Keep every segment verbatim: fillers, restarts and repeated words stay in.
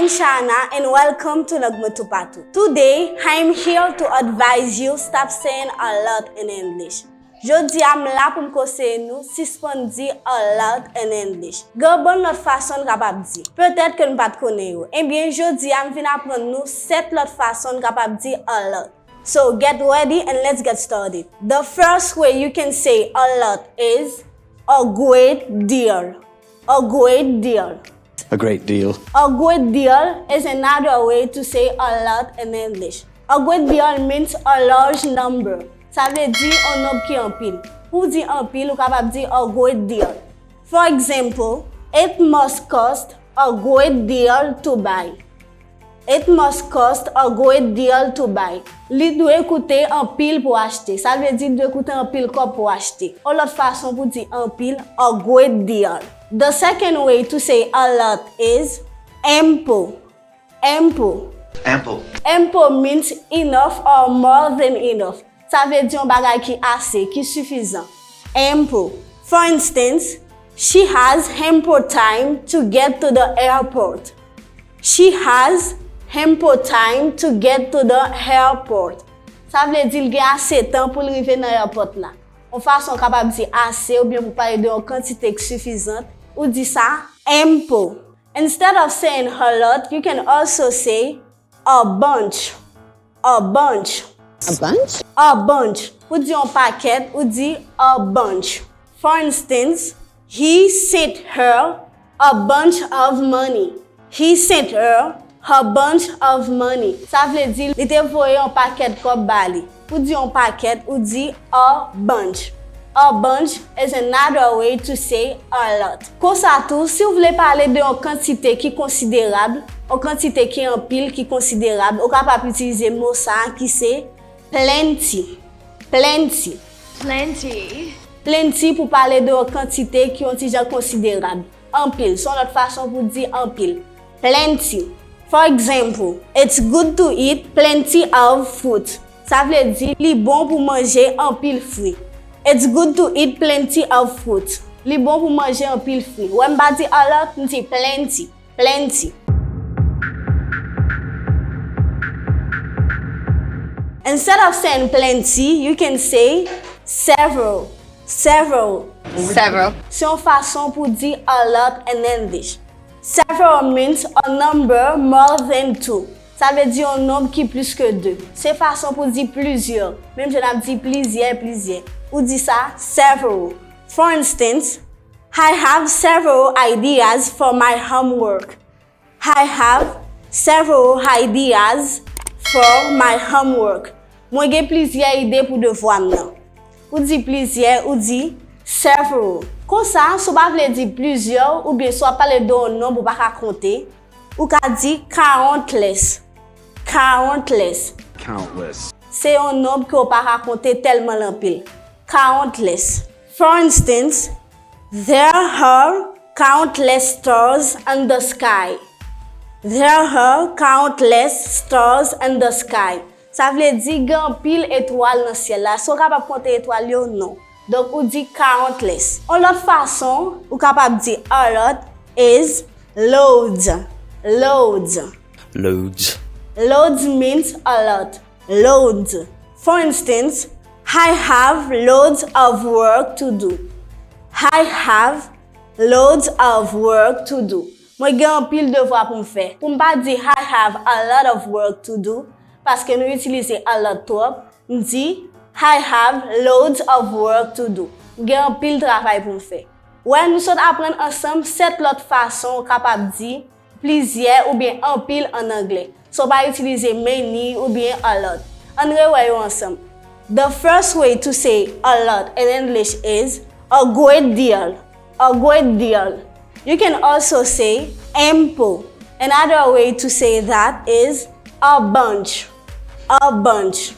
Shana and welcome to Lang Mwen Toupatou. Today, I'm here to advise you stop saying a lot in English. Jodi a, m la pou m konseye nou sispann di a lot in English. Gen bon lòt fason n kapab di. Petèt ke n pa t konnen yo. Ebyen, jodi a, m vin aprann nou sèt lòt fason n kapab di a lot. So get ready and let's get started. The first way you can say a lot is a great deal. A great deal. A great deal. A great deal is another way to say a lot in English. A great deal means a large number. Sa vle di yon nonb ki anpil. Pou w di anpil, ou kapab di a great deal. For example, it must cost a great deal to buy. It must cost a great deal to buy. Li dwe koute anpil pou achte. Sa vle di li dwe koute anpil kòb pou achte. Yon lòt fason pou di anpil, a great deal. The second way to say a lot is ample. Ample. Ample. Ample means enough or more than enough. Sa vle di yon bagay ki ase, ki sifizan. Ample. For instance, she has ample time to get to the airport. She has ample time to get to the airport. Sa vle di l gen ase tan pou l rive nan airport la. Yon fason w kapab di ase oubyen pou pale de yon kantite ki sifizant, ou di sa ample. Instead of saying a lot, you can also say a bunch. A bunch. A bunch? A bunch. Pou di yon pakèt, ou di a bunch. For instance, he sent her a bunch of money. He sent her a bunch of money. Sa vle di li te voye yon pakèt kòb ba li. Pou di yon pakèt, ou di a bunch. A bunch is another way to say a lot. Konsa tou, si w vle pale de yon kantite ki konsiderab, yon kantite ki anpil ki konsiderab, ou kapab itilize mo sa a ki se plenty. Plenty. Plenty. Plenty pou pale de yon kantite ki yon ti jan konsiderab. Anpil, se yon lòt fason pou di anpil. Plenty. For example, it's good to eat plenty of fruit. Sa vle di li bon pou manje anpil fwi. It's good to eat plenty of fruit. Li bon pou manje anpil fwi. Wè m pa di a lot, m di plenty. Plenty. Instead of saying plenty, you can say several. Several. Several. Se yon fason pou di a lot in English. Several means a number more than two. Sa vle di yon nonb ki plis ke de. Se fason pou di plizyè. Menm jan n ap di plizyè, plizyè. Ou di sa several. For instance, I have several ideas for my homework. I have several ideas for my homework. Mwen gen plizyè ide pou devwa m nan. Ou di plizyè, ou di several. Konsa, si w pa vle di plizyè, oubyen si w ap pale de yon nonb ou pa ka konte, ou ka di countless. Countless. Countless. Se yon nonb ke w pa ka konte tèlman l anpil. Countless. For instance, there are countless stars in the sky. There are countless stars in the sky. Sa vle di gen anpil etwal nan syèl la. Èske w kapab konte etwal yo? Non. Donk, ou di countless. Yon lòt fason ou kapab di a lot is loads. Loads. Loads. Loads means a lot. Loads. For instance, I have loads of work to do. I have loads of work to do. Mwen gen anpil devwa pou m fè. Pou m pa di I have a lot of work to do, paske nou itilize a lot twòp, m di I have loads of work to do. M gen anpil travay pou m fè. Wè, nou sot aprann ansanm sèt lòt fason w kapab di plizyè oubyen anpil ann anglè. San w pa itilize many oubyen a lot. Ann rewè yo ansanm. The first way to say a lot in English is a great deal. A great deal. You can also say ample. Another way to say that is a bunch. A bunch.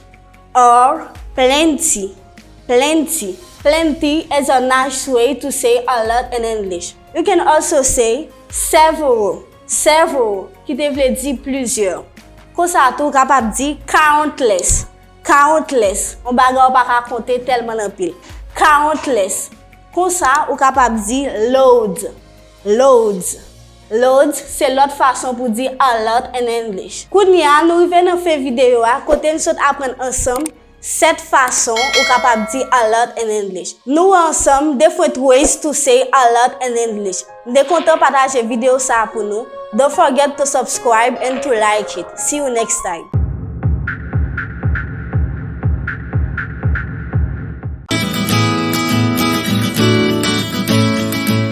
Or plenty. Plenty. Plenty is a nice way to say a lot in English. You can also say several. Several, ki te vle di plizyè. Konsa tou, ou kapab di countless. Countless, yon bagay ou pa ka konte tèlman l anpil. Countless. Konsa, ou kapab di loads. Loads. Loads se lòt fason pou di a lot in English. Kounye a, nou rive nan fen videyo a, kote n sot aprann ansanm sèt fason ou kapab di a lot in English. Nou wè ansanm different ways to say a lot in English. M te kontan pataje videyo sa a pou nou. Don't forget to subscribe and to like it. See you next time.